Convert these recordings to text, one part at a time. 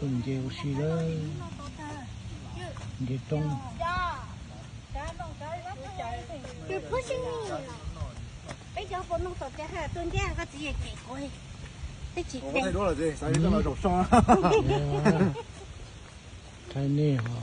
Nce ua si lawm, nce roob. Peb cov puas noj tom teb ha, tuaj nce koj txiv cem kuv, twb tsis thaij nej ho.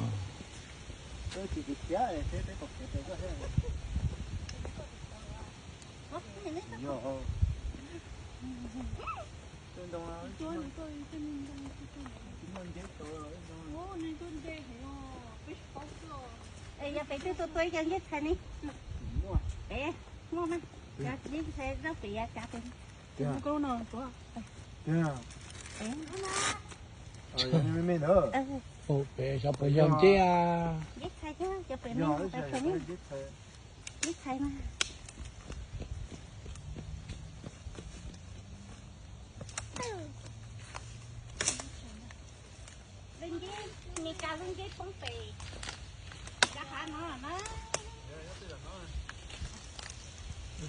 Yog pem twb tua tua ib co ncej txhais ne. Pem muaj mas, cov ncej txhais zaub pem yav tsav pem. Pem xyov puas yog ncej. Ncej txhais thiab cov pem me no, ncej txhais mas. Lub ncej, Mes Kas lub ncej poob pem cov hav no na.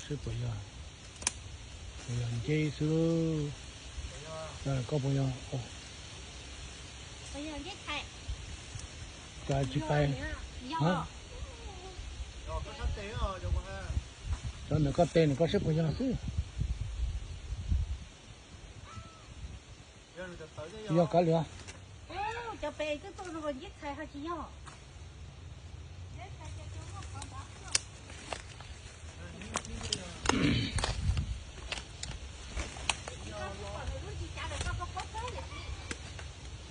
Seb puas yog, puas yog ncej xwb. Koj puas yog? Puas yog ncej txhais? Cas tsis pais. Cov ntawm koj tes ntawm koj seb puas yog xwb. Yog kov lwm. Cov pem twb tuaj no ncej txhais ho tsis yog.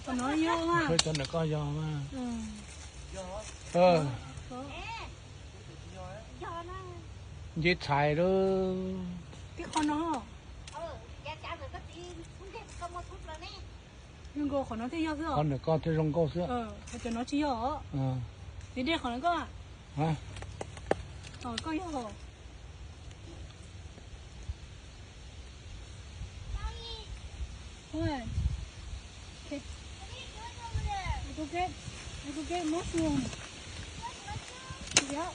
Qhov no yog. Cov ntawm koj yog mas. Ncej txhais lawm. Tib qhov no. Zoo nkauj qhov no thiaj yog xwb. Qhov ntawm koj thiaj zoo nkauj xwb. Qhov cov no tsis yog. Tiv dej qhov no koj. Koj yog. Ua, ua ke, ua ke mushroom. Yog.